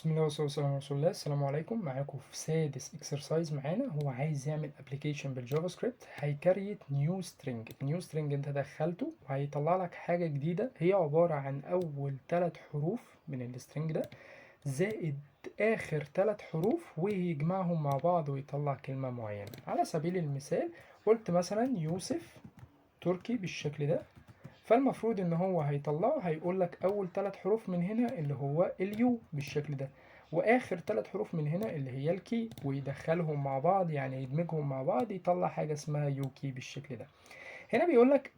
بسم الله والصلاة والسلام على رسول الله. السلام عليكم. معاكم في سادس exercise معانا. هو عايز يعمل application بال JavaScript، هي create new string. new string انت دخلته وهيطلع لك حاجة جديدة هي عبارة عن اول ثلاث حروف من ال string ده زائد اخر ثلاث حروف، ويجمعهم مع بعض ويطلع كلمة معينة. على سبيل المثال قلت مثلا يوسف تركي بالشكل ده، فالمفروض ان هو هيطلعه، هيقول لك اول ثلاث حروف من هنا اللي هو ال U بالشكل ده، واخر ثلاث حروف من هنا اللي هي ال K، ويدخلهم مع بعض، يعني يدمجهم مع بعض، يطلع حاجة اسمها UK بالشكل ده. هنا بيقول لك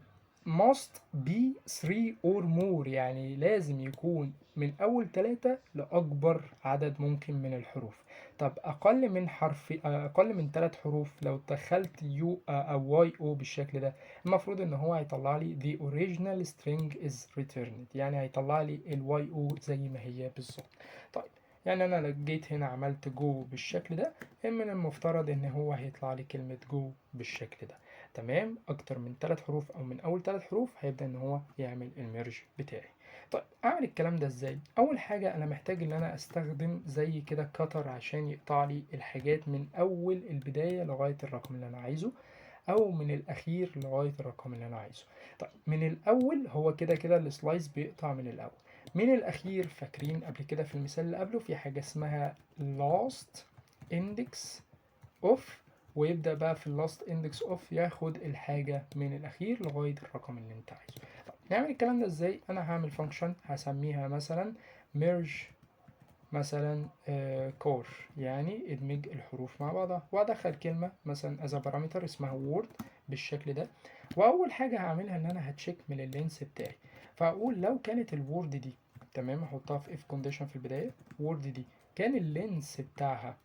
must be 3 or more، يعني لازم يكون من أول ثلاثة لأكبر عدد ممكن من الحروف. طب أقل من حرف، أقل من ثلاث حروف، لو دخلت U أو Y O بالشكل ده، المفروض إن هو هيطلع لي the original string is returned، يعني هيطلع لي ال Y O زي ما هي بالظبط. طيب، يعني أنا لو جيت هنا عملت go بالشكل ده، من المفترض إن هو هيطلع لي كلمة go بالشكل ده. تمام، اكتر من ثلاث حروف او من اول ثلاث حروف هيبدأ ان هو يعمل ال merge بتاعي. طيب، اعمل الكلام ده ازاي؟ اول حاجة انا محتاج ان انا استخدم زي كده cutter عشان يقطع لي الحاجات من اول البداية لغاية الرقم اللي انا عايزه، او من الاخير لغاية الرقم اللي انا عايزه. طيب، من الاول هو كده كده ال slice بيقطع من الاول. من الاخير، فاكرين قبل كده في المثال اللي قبله في حاجة اسمها last index of، ويبدأ بقى في ال last index of ياخد الحاجة من الأخير لغاية الرقم اللي انت عايزه. طيب، نعمل الكلام ده ازاي؟ أنا هعمل function هسميها مثلا merge مثلا char، يعني ادمج الحروف مع بعضها، وادخل كلمة مثلا as a parameter اسمها word بالشكل ده. واول حاجة هعملها ان انا ه check من ال length بتاعي، فاقول لو كانت ال word دي، تمام، احطها في if condition في البداية، word دي كان ال length بتاعها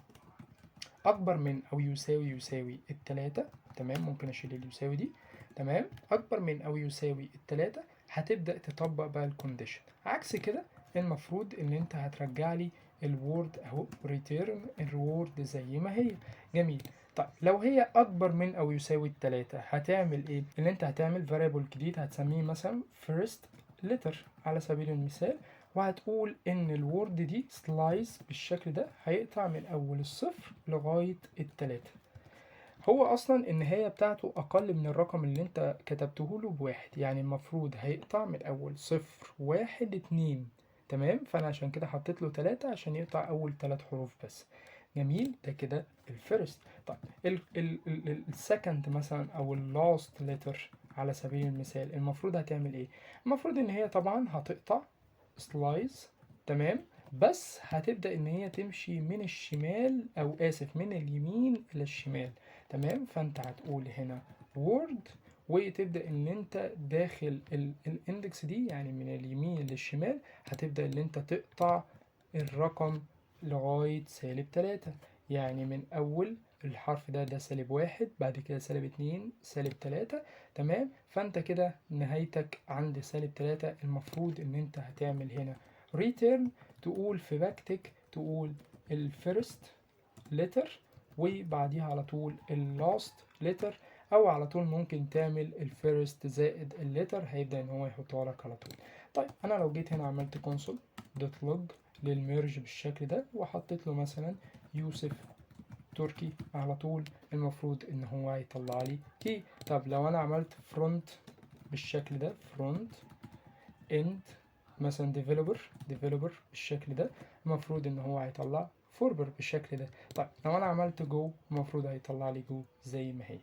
اكبر من او يساوي يساوي التلاتة، تمام، ممكن اشيل اليساوي دي، تمام، اكبر من او يساوي التلاتة، هتبدأ تطبق بقى ال condition. عكس كده المفروض ان انت هترجع لي ال word اهو، return ال word زي ما هي. جميل. طيب، لو هي اكبر من او يساوي التلاتة هتعمل ايه؟ ان انت هتعمل variable جديد هتسميه مثلا first letter على سبيل المثال، وهتقول ان ال word دي slice بالشكل ده، هيقطع من اول الصفر لغاية التلاتة. هو اصلا النهاية بتاعته اقل من الرقم اللي انت كتبته له بواحد، يعني المفروض هيقطع من اول صفر، واحد، اتنين، تمام، فانا عشان كده حطيت له تلاتة عشان يقطع اول تلات حروف بس. جميل، ده كده ال first. طيب، ال second مثلا او ال last letter على سبيل المثال، المفروض هتعمل ايه؟ المفروض ان هي طبعا هتقطع slice، تمام، بس هتبدأ ان هي تمشي من الشمال، او اسف، من اليمين الى الشمال. تمام، فانت هتقول هنا word وتبدأ ان انت داخل ال index دي، يعني من اليمين للشمال، هتبدأ ان انت تقطع الرقم لغاية سالب تلاتة، يعني من اول الحرف ده، ده سالب واحد، بعد كده سالب اتنين، سالب تلاتة. تمام، فانت كده نهايتك عند سالب تلاتة. المفروض ان انت هتعمل هنا return، تقول في backtick، تقول ال first letter وبعديها على طول ال last letter، او على طول ممكن تعمل ال first زائد ال letter، هيبدأ ان هو يحطها لك على طول. طيب، انا لو جيت هنا عملت console dot log لل merge بالشكل ده وحطيت له مثلا يوسف تركي على طول، المفروض ان هو هيطلع لي key. طب لو انا عملت front بالشكل ده، front end مثلا developer developer بالشكل ده، المفروض ان هو هيطلع فوربر بالشكل ده. طيب، لو انا عملت go، المفروض هيطلع لي go زي ما هي.